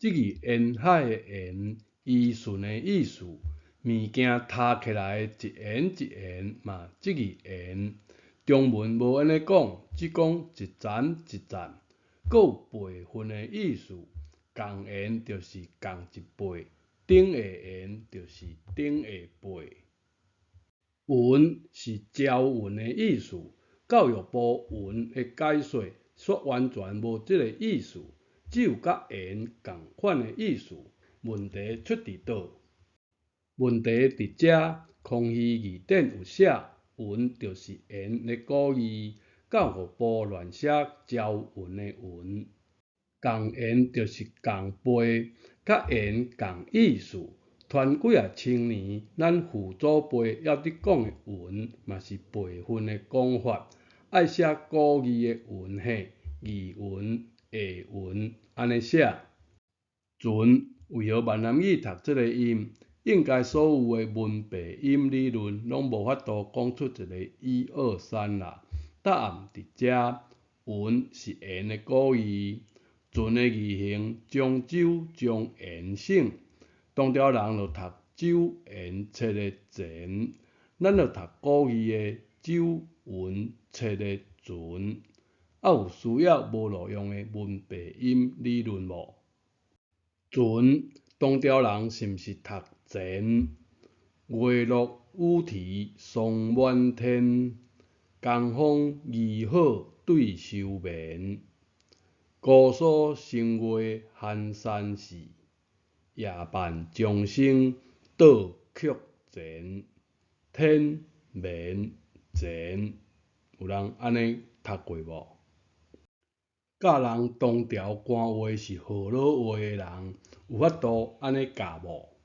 這字沿海的沿，依循的意思，物件疊起來一沿一沿嘛，這字沿。中文無按呢講，只講一層一層，閣有輩份的意思，仝沿就是仝一輩，頂下沿就是頂下輩。雲是朝雲的意思，教育部雲的解說煞完全無這个意思，只有佮沿仝款的意思。問題出佇佗？問題佇遮，康熙字典有寫，雲就是沿的古字，教育部亂寫朝雲的雲。仝沿就是仝輩，佮沿仝意思。傳幾仔千年，咱父祖輩猶佇講的雲，嘛是輩份的講法。愛寫古字的雲嘿，義雲、下雲，按呢寫。船為何閩南語讀這个音？應該所有的文白音理論攏無法度講出一个一二三啦。答案佇遮，雲是沿的古字，船的字形漳州漳沿省，東條人就讀酒沿切的錢，咱就讀古字的酒雲切的船。猶有需要無路用的文白音理論無？船，東條人是毋是讀錢？月落烏啼霜滿天，江風漁好對愁眠。姑蘇城外寒山寺，夜半鐘聲到客前。天、眠、前，有人按呢讀過無？教人東條官話是河洛話的人，有法度按呢教無？